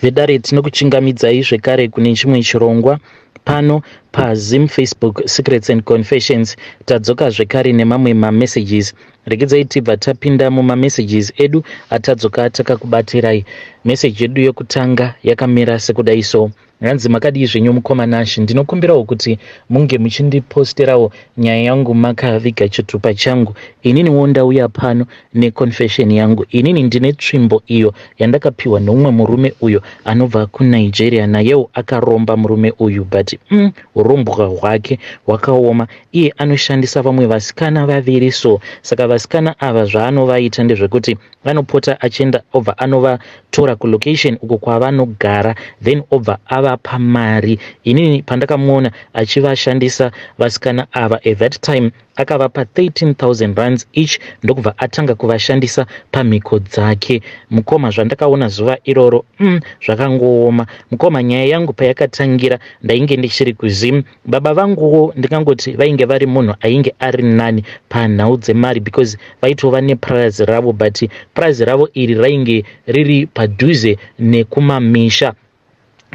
Vedare, tinokuchingamidzai zvekare kune chimwe chirongwa pano paZim Facebook Secrets and Confessions. Tadzoka zvekare nemamwe mamessages. Regedzai tibva tapinda mumamessages edu atadzoka takakubatirai. Meseji yedu yekutanga yakamira sekudai so. Hanzi, makadii zvenyu mukoma Nash? Ndinokumbirawo kuti munge muchindiposterawo nyaya yangu makaviga chitupa changu. Ininiwo ndauya pano neconfession yangu. Inini ndine tsvimbo iyo yandakapiwa neumwe murume uyo anobva kuNigeria. Nayewo akaromba murume uyu, but urombwa hwake hwakaoma. Iye anoshandisa vamwe vasikana vaviri so. Saka vasikana ava zvaanovaita ndezvekuti anopota achienda, obva anovatora kulocation uko kwavanogara, then obva avapa mari. Inini pandakamuona achivashandisa vasikana ava, at that time akavapa 13,000 rands each, ndokubva atanga kuvashandisa pamhiko dzake. Mukoma, zvandakaona zuva iroro, zvakangooma. Mukoma, nyaya yangu payakatangira, ndainge ndichiri kuZim. Baba vanguwo ndingangoti vainge vari munhu ainge ari nani panhau dzemari, because vaitova nepurazi ravo, but purazi ravo iri rainge riri padhuze nekumamisha.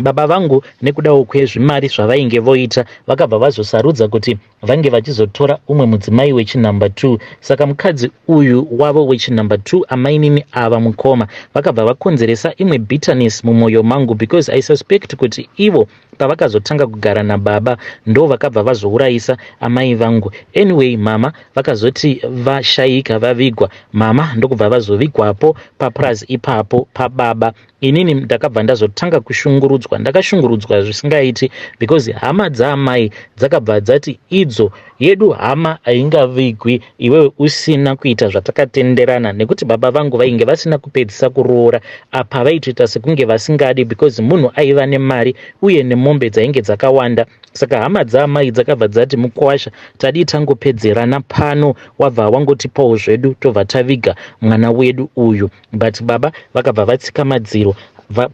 Baba vangu, nekudawo kwezvimari zvavainge voita, vakabva vazosarudza kuti vange vachizotora umwe mudzimai wechinumber 2. Saka mukadzi uyu wavo wechinumber 2, amainini ava, mukoma, vakabva vakonzeresa imwe bitterness mumwoyo mangu, because I suspect kuti ivo pavakazotanga kugara nababa ndo vakabva vazourayisa amai vangu. Anyway, mama vakazoti vashayika, vavigwa, mama ndokubva vazovigwapo papurazi ipapo pababa. Inini ndakabva ndazotanga kushungurudzwa. Ndakashungurudzwa zvisingaiti, because hama dzaamai dzakabva dzati idzo, yedu hama haingavigwi iwewe usina kuita zvatakatenderana, nekuti baba vangu vainge vasina kupedzisa kuroora. Apa vaitoita sekunge vasingadi, because munhu aiva nemari uye nemombe dzainge dzakawanda. Saka hama dzaamai dzakabva dzati, mukwasha, tadii tangopedzerana pano, wabva wangotipawo zvedu, tobva taviga mwana wedu uyu. But baba vakabva vatsika madziro,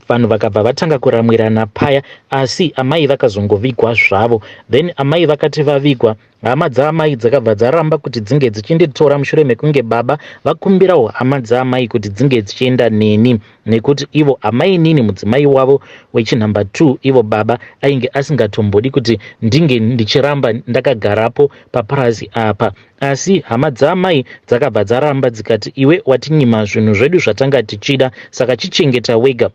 vanhu vakabva vatanga kuramwirana paya, asi amai vakazongovigwa zvavo. Then amai vakati vavigwa, hama dzaamai dzakabva dzaramba kuti dzinge dzichinditora, mushure mekunge baba vakumbirawo hama dzaamai kuti dzinge dzichienda neni, nekuti ivo amainini, mudzimai wavo wechinumber 2, ivo baba ainge asingatombodi kuti ndinge ndichiramba ndakagarapo papurazi apa. Asi hama dzaamai dzakabva dzaramba, dzikati, iwe watinyima zvinhu zvedu zvatanga tichida, saka chichengeta wega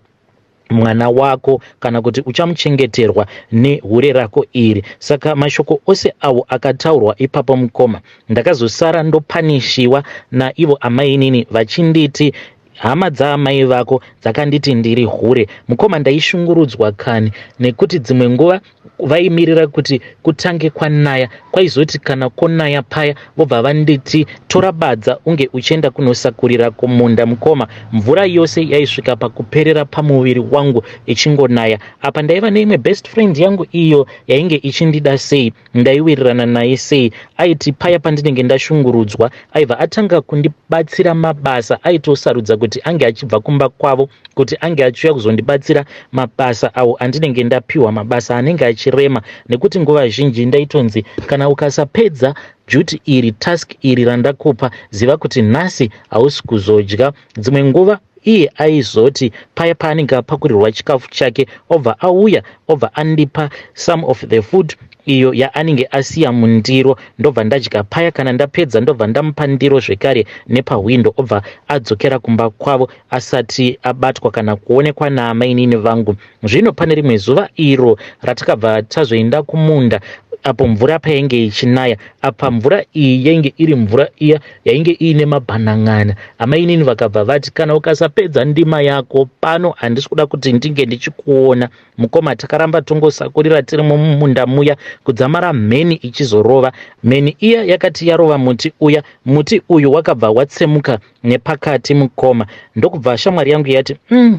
mwana wako, kana kuti uchamuchengeterwa nehure rako iri. Saka mashoko ose awo akataurwa ipapo, mukoma, ndakazosara ndopanishiwa naivo amainini, vachinditi hama dzaamai vako dzakanditi ndiri hure. Mukoma, ndaishungurudzwa kani, nekuti dzimwe nguva vaimirira kuti kutange kwanaya. Kwaizoti kana konaya paya, vobva vanditi, tora badza unge uchienda kunosakurira kumunda. Mukoma, mvura yose yaisvika pakuperera pamuviri wangu ichingonaya. Apa ndaiva neimwe best friend yangu iyo yainge ichindida sei, ndaiwirirana naye sei. Aiti paya pandinenge ndashungurudzwa, aibva atanga kundibatsira mabasa. Aitosarudza kuti ange achibva kumba kwavo kuti ange achiuya kuzondibatsira mabasa awo andinenge ndapiwa, mabasa anenge achirema, nekuti nguva zhinji ndaitonzi, kana ukasapedza duty iri, task iri randakupa, ziva kuti nhasi hausi kuzodya. Dzimwe nguva iye aizoti paya paanenge apakurirwa chikafu chake, obva auya, obva andipa some of the food iyo yaanenge asiya mundiro, ndobva ndadya paya. Kana ndapedza, ndobva ndamupa ndiro zvekare nepahwindo, obva adzokera kumba kwavo asati abatwa kana kuonekwa naamainini vangu. Zvino pane rimwe zuva iro ratakabva tazoenda kumunda, apo mvura painge ichinaya. Apa mvura iyi yainge iri mvura iya yainge iine mabhanan'ana. Amainini vakabva vati, kana ukasapedza ndima yako pano, handisi kuda kuti ndinge ndichikuona. Mukoma, takaramba tongosakurira tiri mumunda muya kudzamara mheni ichizorova. Mheni iya yakati yarova muti uya, muti uyu wakabva watsemuka nepakati, mukoma. Ndokubva shamwari yangu yati,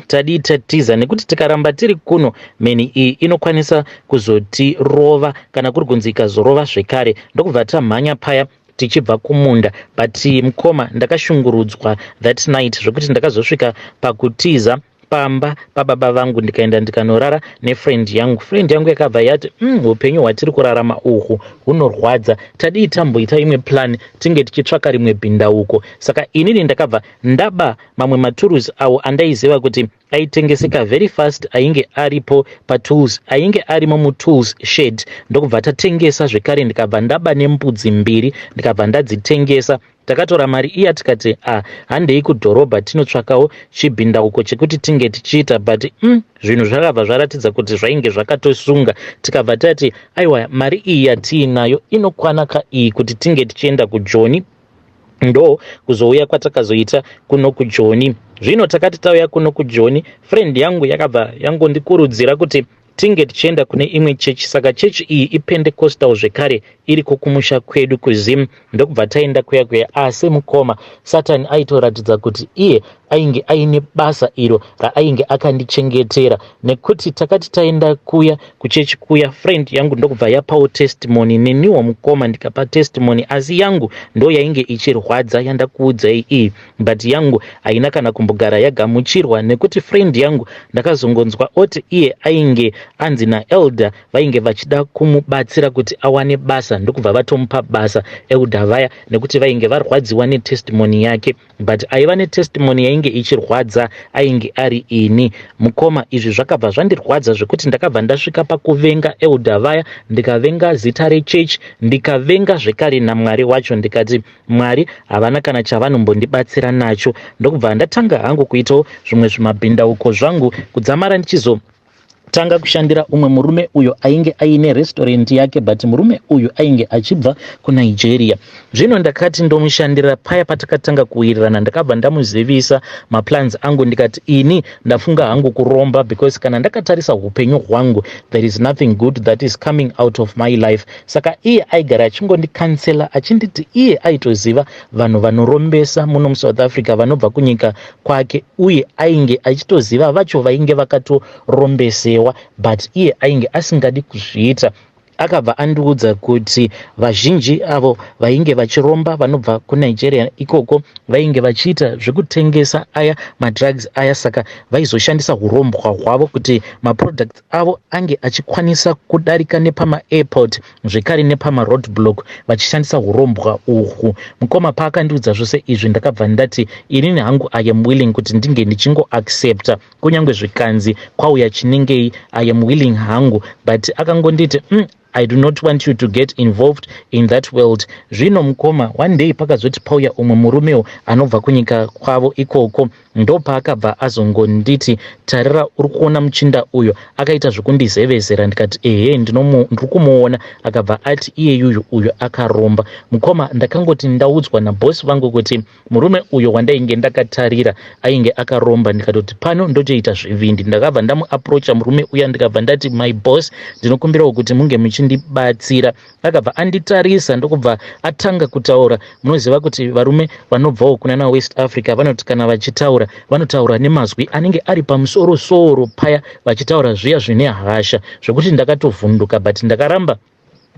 tadii tatiza, nekuti tikaramba tiri kuno, mheni iyi inokwanisa kuzotirova, kana kuri kunzi ikazorova zvekare. Ndokubva tamhanya paya tichibva kumunda. But mukoma, ndakashungurudzwa that night zvekuti ndakazosvika pakutiza. pamba pababa vangu ndikaenda ndikanorara nefriend yangu. Friend yangu yakabva yati, upenyu hwatiri kurarama uhu hunorwadza. Tadii tamboita imwe plan, tinge tichitsvaka rimwe bhindauko?" Saka inini ndakabva ndaba mamwe maturusi awo andaiziva kuti aitengeseka very fast, ainge aripo patools, ainge arimo mutools shed, ndokubva tatengesa zvekare. Ndikabva ndaba nembudzi mbiri, ndikabva ndadzitengesa. Takatora mari iya tikati, "A ah, handei kudhorobha tinotsvakawo chibhindauko chekuti tinge tichiita." But zvinhu zvakabva zvaratidza kuti zvainge zvakatosunga. Tikabva tati, "Aiwa, mari iyi yatiinayo inokwana ka iyi kuti tinge tichienda kuJoni." Ndo kuzouya kwatakazoita kuno kuJoni. Zvino takati tauya kuno kuJoni, friend yangu yakabva yangondikurudzira kuti tinge tichienda kune imwe chechi. Saka chechi iyi iPentecostal zvekare, iriko kumusha kwedu kuZim. Ndokubva taenda kuya kuya. Asi mukoma, Satani aitoratidza kuti iye ainge aine basa iro raainge akandichengetera, nekuti takati taenda kuya kuchechi kuya, friend yangu ndokubva yapawo testimony, neniwo mukoma ndikapa testimony. Asi yangu ndo yainge ichirwadza yandakuudzai iyi, but yangu haina kana kumbogara yagamuchirwa, nekuti friend yangu ndakazongonzwa oti iye ainge anzi naelder vainge vachida kumubatsira kuti awane basa, ndokubva vatomupa basa elder vaya, nekuti vainge varwadziwa netestimony yake. But aiva netestimony yainge ichirwadza ainge ari ini. Mukoma, izvi zvakabva zvandirwadza zvekuti ndakabva ndasvika pakuvenga elder vaya, ndikavenga zita rechechi, ndikavenga zvekare naMwari wacho. Ndikati Mwari havana kana chavanombondibatsira nacho. Ndokubva ndatanga hangu kuitawo zvimwe zvimabhindauko zvangu, kudzamara ndichizo tanga kushandira umwe murume uyo ainge aine restaurant yake, but murume uyu ainge achibva kuNigeria. Zvino ndakati ndomushandira paya, patakatanga kuwirirana, ndakabva ndamuzivisa maplans angu. Ndikati, "Ini ndafunga hangu kuromba, because kana ndakatarisa upenyu hwangu, there is nothing good that is coming out of my life." Saka iye aigara achingondicounsela, achinditi iye aitoziva vanhu vanorombesa muno muSouth Africa vanobva kunyika kwake, uye ainge achitoziva vacho vainge vakatorombesewa, but iye ainge asingadi kuzviita. Akabva andiudza kuti vazhinji avo vainge vachiromba vanobva kuNigeria ikoko vainge vachiita zvekutengesa aya madrugs aya, saka vaizoshandisa urombwa hwavo kuti maproducts avo ange achikwanisa kudarika nepamaairport, zvekare nepamaroad block, vachishandisa urombwa uhwu. Mukoma, paakandiudza zvose izvi, ndakabva ndati inini hangu I am willing kuti ndinge ndichingoaccepta, kunyange zvikanzi kwauya chinengei, I am willing hangu. But akangonditi, "I do not want you to get involved in that world." Zvino mukoma, one day pakazoti pauya umwe murumewo anobva kunyika kwavo ikoko, ndopaakabva azongonditi, "Tarira, uri kuona muchinda uyo akaita zvekundizevezera?" Ndikati, "Ehe, ndiri kumuona." Akabva ati, "Iyeyuyu uyo akaromba." Mukoma, ndakangoti ndaudzwa nabhosi vangu kuti murume uyo wandainge ndakatarira ainge akaromba, ndikatoti pano ndotoita zvivindi. Ndakabva ndamuapproacha murume uya, ndikabva ndati, "My boss, ndinokumbirawo kuti munge muchindibatsira." Akabva anditarisa, ndokubva atanga kutaura. Munoziva kuti varume vanobvawo kuna naWest Africa vanoti kana vachitaura, vanotaura nemazwi anenge ari pamusoro soro paya, vachitaura zviya zvine hasha, zvokuti ndakatovhunduka. But ndakaramba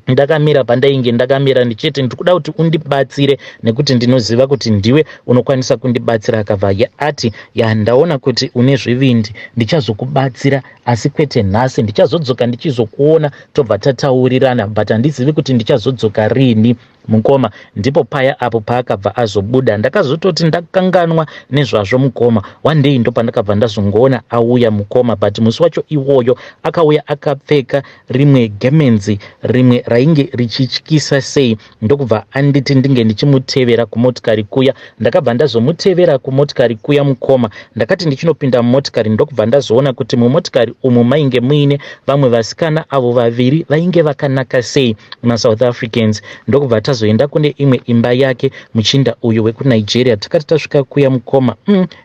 ndakamira pandainge ndakamira ndichiti, "Ndiri kuda kuti undibatsire, nekuti ndinoziva kuti ndiwe unokwanisa kundibatsira." Akabva ati, "Ya, ndaona kuti une zvivindi. Ndichazokubatsira, asi kwete nhasi. Ndichazodzoka ndichizokuona, tobva tataurirana, but handizivi kuti ndichazodzoka riini." Mukoma, ndipo paya apo paakabva azobuda. Ndakazototi ndakanganwa nezvazvo mukoma, one day ndopandakabva ndazongoona auya, mukoma. But musi wacho iwoyo akauya akapfeka rimwe gemenzi, rimwe rainge richityisa sei, ndokubva anditi ndinge ndichimutevera kumotikari kuya. Ndakabva ndazomutevera kumotikari kuya. Mukoma, ndakati ndichinopinda mumotikari, ndokubva ndazoona kuti mumotikari umu mainge muine vamwe vasikana avo vaviri vainge vakanaka sei, maSouth Africans. Ndokubva tazoenda kune imwe imba yake muchinda uyu wekuNigeria. Takati tasvika kuya, mukoma,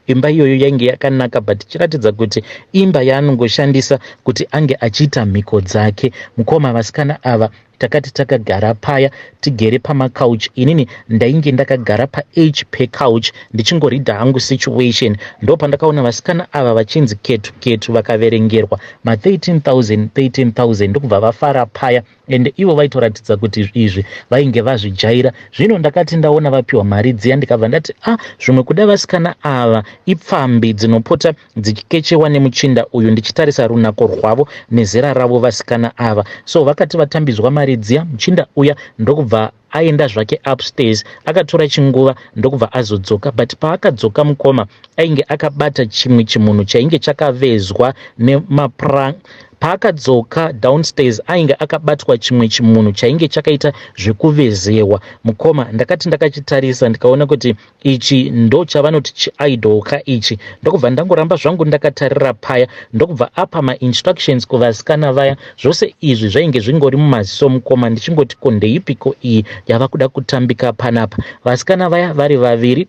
imba iyoyo yainge yakanaka, but ichiratidza kuti imba yaanongoshandisa kuti ange achiita mhiko dzake. Mukoma, vasikana ava Takati takagara paya tigere pamacouch, inini ndainge ndakagara paedge pecouch ndichingoridha hangu situation. Ndo pandakaona vasikana ava vachinzi ketu ketu, vakaverengerwa ma13 000 13 000, ndokubva vafara paya. Ende ivo vaitoratidza kuti izvi vainge vazvijaira. Zvino ndakati ndaona vapiwa mari dziya, ndikabva ndati, "A ah, zvimwe kuda vasikana ava ipfambi dzinopota dzichikechewa nemuchinda uyu," ndichitarisa runako rwavo nezera ravo vasikana ava. So vakati vatambidzwa mari dziya, muchinda uya ndokubva aenda zvake upstairs. Akatora chinguva ndokubva azodzoka, but paakadzoka, mukoma, ainge akabata chimwe chimunhu chainge chakavezwa nemapuranga. Paakadzoka downstairs, ainge akabatwa chimwe chimunhu chainge chakaita zvekuvezewa. Mukoma, ndakati ndakachitarisa, ndikaona kuti ichi ndo chavanoti chiidol ka ichi. Ndokubva ndangoramba zvangu ndakatarira paya, ndokubva apa mainstructions kuvasikana vaya. Zvose izvi zvainge zvingori mumaziso, mukoma, ndichingoti, "Ko ndeipiko iyi yava kuda kutambika panapa?" Vasikana vaya vari vaviri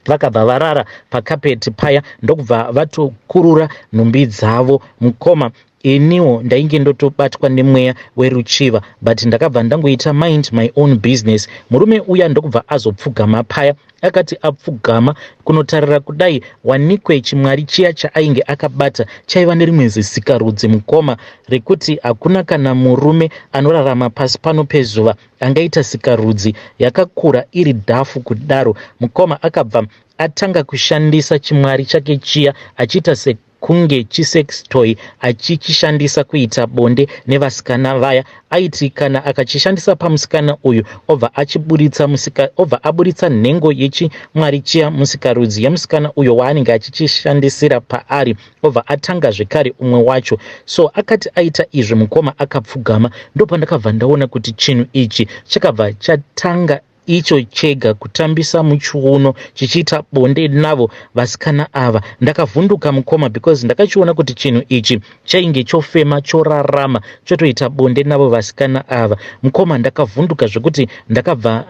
vakabva varara pakapeti paya, ndokubva vatokurura nhumbi dzavo. Mukoma, iniwo ndainge ndotobatwa nemweya weruchiva, but ndakabva ndangoita mind my own business. Murume uya ndokubva azopfugama paya. Akati apfugama kunotarira kudai, wanikwe chimwari chiya chaainge akabata chaiva nerimwe zisikarudzi, mukoma, rekuti hakuna kana murume anorarama pasi pano pezuva angaita sikarudzi yakakura iri dhafu kudaro. Mukoma, akabva atanga kushandisa chimwari chake chiya achiita sekunge chisex toy, achichishandisa kuita bonde nevasikana vaya. Aiti kana akachishandisa pamusikana uyu, obva achiburitsa musika, obva aburitsa nhengo yechimwari chiya musikarudzi yemusikana uyo waanenge achichishandisira paari, obva atanga zvekare umwe wacho. So akati aita izvi, mukoma, akapfugama, ndopandakabva ndaona kuti chinhu ichi chakabva chatanga icho chega kutambisa muchiuno chichiita bonde navo vasikana ava. Ndakavhunduka, mukoma, because ndakachiona kuti chinhu ichi chainge chofema, chorarama, chotoita bonde navo vasikana ava. Mukoma, ndakavhunduka zvekuti ndakabva,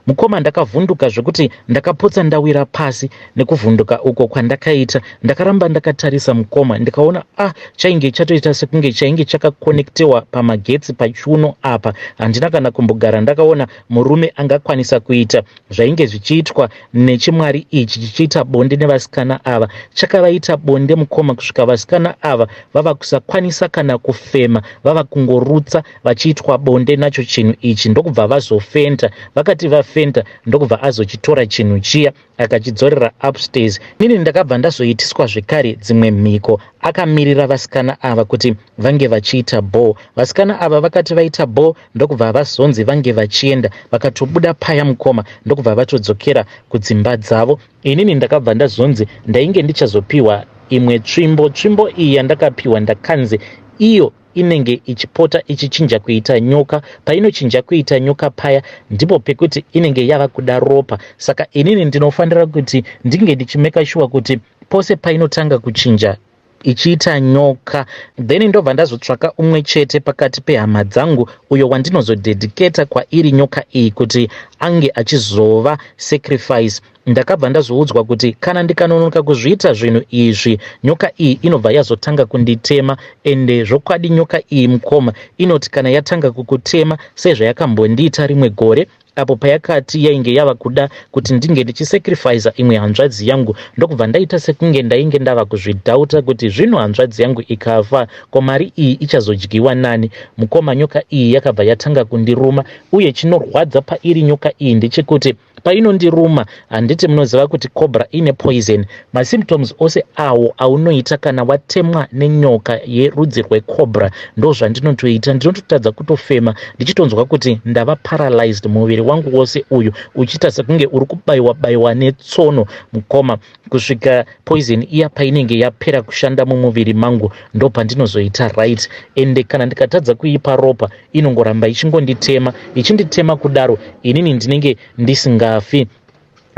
mukoma, ndakavhunduka zvekuti ndakapotsa ndawira pasi nekuvhunduka uko kwandakaita. Ndakaramba ndakatarisa, mukoma, ndikaona, ah, chainge chatoita sekunge chainge chakakonektewa pamagetsi pachiuno apa. Handina kana kumbogara ndakaona murume angakwanisa kuita zvainge zvichiitwa nechimwari ichi chichiita bonde nevasikana ava. Chakavaita bonde, mukoma, kusvika vasikana ava vava kusakwanisa kana kufema, vava kungorutsa vachiitwa bonde nacho chinhu ichi, ndokubva vazofenta. Vakati vafenta, ndokubva azochitora chinhu chiya akachidzorera upstairs. Inini ndakabva ndazoitiswa zvekare dzimwe mhiko akamirira vasikana ava kuti vange vachiita bho. Vasikana ava vakati vaita bho, ndokubva vazonzi vange vachienda. Vakatobuda paya, mukoma, ndokubva vatodzokera kudzimba dzavo. Inini ndakabva ndazonzi ndainge ndichazopiwa imwe tsvimbo. Tsvimbo iyi yandakapiwa, ndakanzi iyo inenge ichipota ichichinja kuita nyoka. Painochinja kuita nyoka paya, ndipo pekuti inenge yava kuda ropa. Saka inini ndinofanira kuti ndinge ndichimeka sure kuti pose painotanga kuchinja ichiita nyoka, then ndobva ndazotsvaka umwe chete pakati pehama dzangu uyo wandinozodedicata kwairi nyoka iyi kuti ange achizova sacrifice. Ndakabva ndazoudzwa kuti kana ndikanonoka kuzviita zvinhu izvi, nyoka iyi inobva yazotanga kunditema. Ende zvokwadi, nyoka iyi, mukoma, inoti kana yatanga kukutema, sezvayakambondiita rimwe gore apo payakati yainge yava kuda kuti ndinge ndichisacrifica imwe hanzvadzi yangu, ndokubva ndaita sekunge ndainge ndava kuzvidhauta kuti zvino hanzvadzi yangu ikafa, ko mari iyi ichazodyiwa nani? Mukoma, nyoka iyi yakabva yatanga kundiruma. Uye chinorwadza pairi nyoka iyi ndechekuti painondiruma, handiti munoziva kuti cobra ine poison? Masymptoms ose awo aunoita kana watemwa nenyoka yerudzi rwecobra ndo zvandinotoita. Ndinototadza kutofema, ndichitonzwa kuti ndava paralyzed, muviri wangu wose uyu uchiita sekunge uri kubayiwa bayiwa netsono, mukoma, kusvika poison iya painenge yapera kushanda mumuviri mangu, ndo pandinozoita right. Ende kana ndikatadza kuipa ropa, inongoramba ichingonditema, ichinditema kudaro. Inini ndinenge ndisingafi.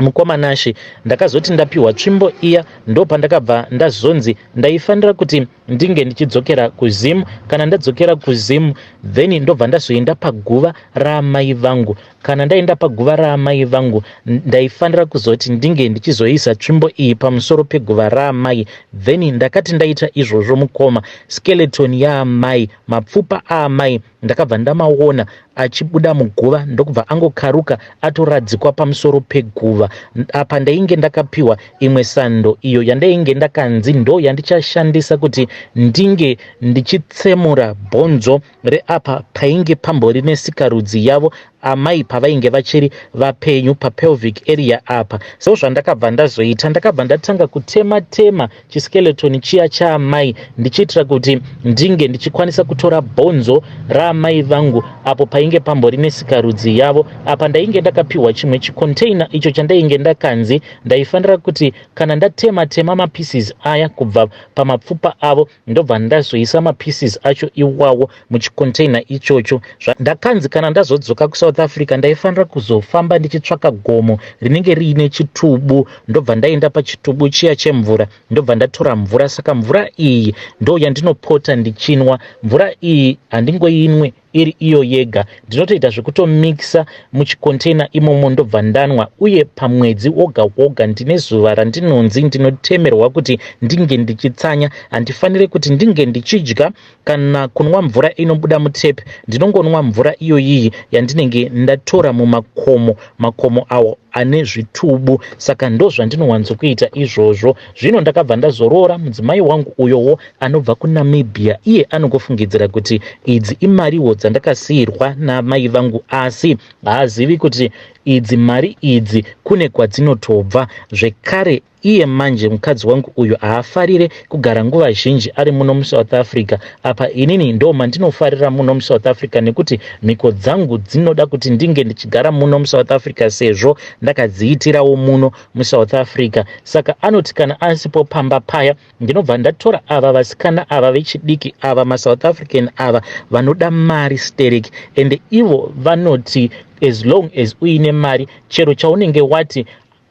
Mukoma Nashe, ndakazoti ndapiwa tsvimbo iya ndopandakabva ndazonzi ndaifanira kuti ndinge ndichidzokera kuZim. Kana ndadzokera kuZim, then ndobva ndazoenda paguva raamai vangu. Kana ndaenda paguva raamai vangu, ndaifanira kuzoti ndinge ndichizoisa tsvimbo iyi pamusoro peguva raamai. Then ndakati ndaita izvozvo, mukoma, skeleton yaamai, mapfupa aamai, ndakabva ndamaona achibuda muguva, ndokubva angokaruka atoradzikwa pamusoro peguva. Apa ndainge ndakapiwa imwe sando iyo yandainge ndakanzi ndo yandichashandisa kuti ndinge ndichitsemura bhonzo reapa painge pambori nesikarudzi yavo amai pavainge vachiri vapenyu, papelvic area apa. So zvandakabva ndazoita, ndakabva ndatanga kutema tema chiskeleton chiya chaamai, ndichiitira kuti ndinge ndichikwanisa kutora bhonzo raamai vangu apo painge pambori nesikarudzi yavo. Apa ndainge ndakapiwa chimwe chicontainer icho chandainge ndakanzi ndaifanira kuti kana ndatema tema mapieces aya kubva pamapfupa avo, ndobva ndazoisa mapieces acho iwawo muchicontainer ichocho. Ndakanzi kana ndazodzoka kuSouth Africa, ndaifanira kuzofamba ndichitsvaka gomo rinenge riine chitubu, ndobva ndaenda pachitubu chiya chemvura, ndobva ndatora mvura. Saka mvura iyi ndo yandinopota ndichinwa. Mvura iyi handingoinwe iri iyo yega, ndinotoita zvekutomixa muchicontainer imomo, ndobva ndanwa. Uye pamwedzi woga woga ndine zuva randinonzi ndinotemerwa kuti ndinge ndichitsanya. Handifaniri kuti ndinge ndichidya kana kunwa mvura inobuda mutap. Ndinongonwa mvura iyoyiyi yandinenge ndatora mumakomo, makomo awo ane zvitubu. Saka ndo zvandinowanzokuita izvozvo. Zvino ndakabva ndazoroora mudzimai wangu uyowo anobva kuNamibia. Iye anongofungidzira kuti idzi imariwo dzandakasiyirwa namai vangu, asi haazivi kuti idzi mari idzi kune kwadzinotobva zvekare. Iye manje mukadzi wangu uyu haafarire kugara nguva zhinji ari muno muSouth Africa. Apa inini ndo mandinofarira muno muSouth Africa, nekuti mhiko dzangu dzinoda kuti ndinge ndichigara muno muSouth Africa, sezvo ndakadziitirawo muno muSouth Africa. Saka anoti kana asipo pamba paya, ndinobva ndatora ava vasikana ava vechidiki ava, maSouth African ava vanoda mari sterek. Ende ivo vanoti as long as uine mari, chero chaunenge wati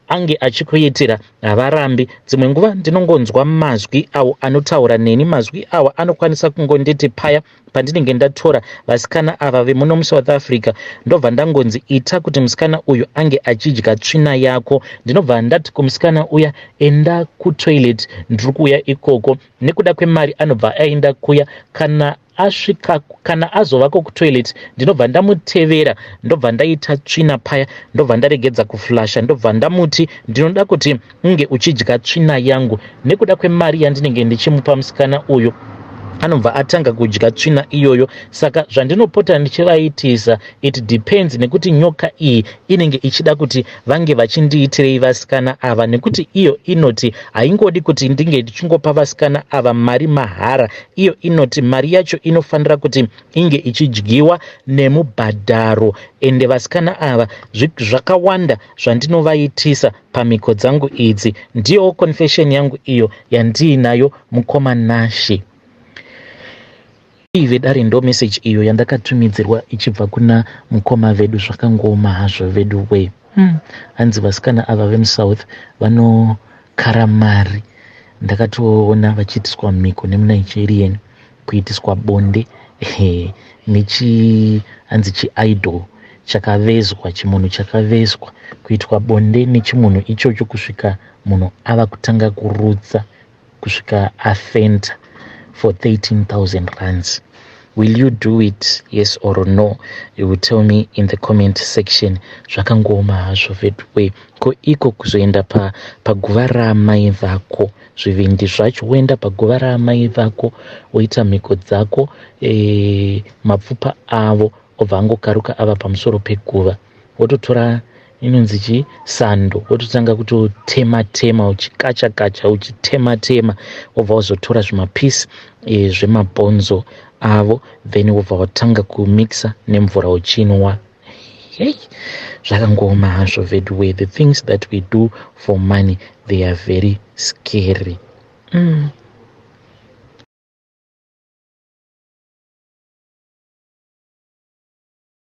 ange achikuitira havarambi. Dzimwe nguva ndinongonzwa mazwi awo anotaura neni. Mazwi awa anokwanisa kungonditi paya pandinenge ndatora vasikana ava vemuno muSouth Africa, ndobva ndangonzi, "Ita kuti musikana uyu ange achidya tsvina yako." Ndinobva ndati kumusikana uya, "Enda kutoilet, ndiri kuuya ikoko." Nekuda kwemari anobva aenda kuya. Kana asvika, kana azovako kutoilet, ndinobva ndamutevera, ndobva ndaita tsvina paya, ndobva ndaregedza kuflasha, ndobva ndamuti, "Ndinoda kuti unge uchidya tsvina yangu." Nekuda kwemari yandinenge ndichimupa musikana uyu, anobva atanga kudya tsvina iyoyo. Saka zvandinopota ndichivaitisa, it depends nekuti nyoka iyi inenge ichida kuti vange vachindiitirei vasikana ava, nekuti iyo inoti haingodi kuti ndinge ndichingopa vasikana ava mari mahara. Iyo inoti mari yacho inofanira kuti inge ichidyiwa nemubhadharo. Ende vasikana ava, zvakawanda zvandinovaitisa pamhiko dzangu idzi. Ndiyo confession yangu iyo yandiinayo, mukoma Nashe vedare. Ndo message iyo yandakatumidzirwa ichibva kuna mukoma vedu. Zvakangoma hazvo vedu we. Hanzi vasikana ava vemuSouth vanokara mari. Ndakatoona vachiitiswa mhiko nemuNigerian, kuitiswa bonde nechi hanzi chiidol chakavezwa, chimunhu chakavezwa, kuitwa bonde nechimunhu ichocho kusvika munhu ava kutanga kurutsa, kusvika afenta, for 13,000 rands. Will you do it, yes or no? You will tell me in the comment section. Zvakangoma hazvo vedwe. Ko iko kuzoenda paguva raamai vako, zvivindi zvacho, woenda paguva raamai vako, woita mhiko dzako, mapfupa avo obva angokaruka ava pamusoro peguva, wototora inonzi chi sando, wototanga kutotema tema, uchikacha kacha, uchitema tema, wobva wazotora zvimapieces zvemabhonzo avo, then wobva watanga kumixa nemvura uchinwa. Hey, zvakangoma hazvo veduwe. The things that we do for money, they are very scary.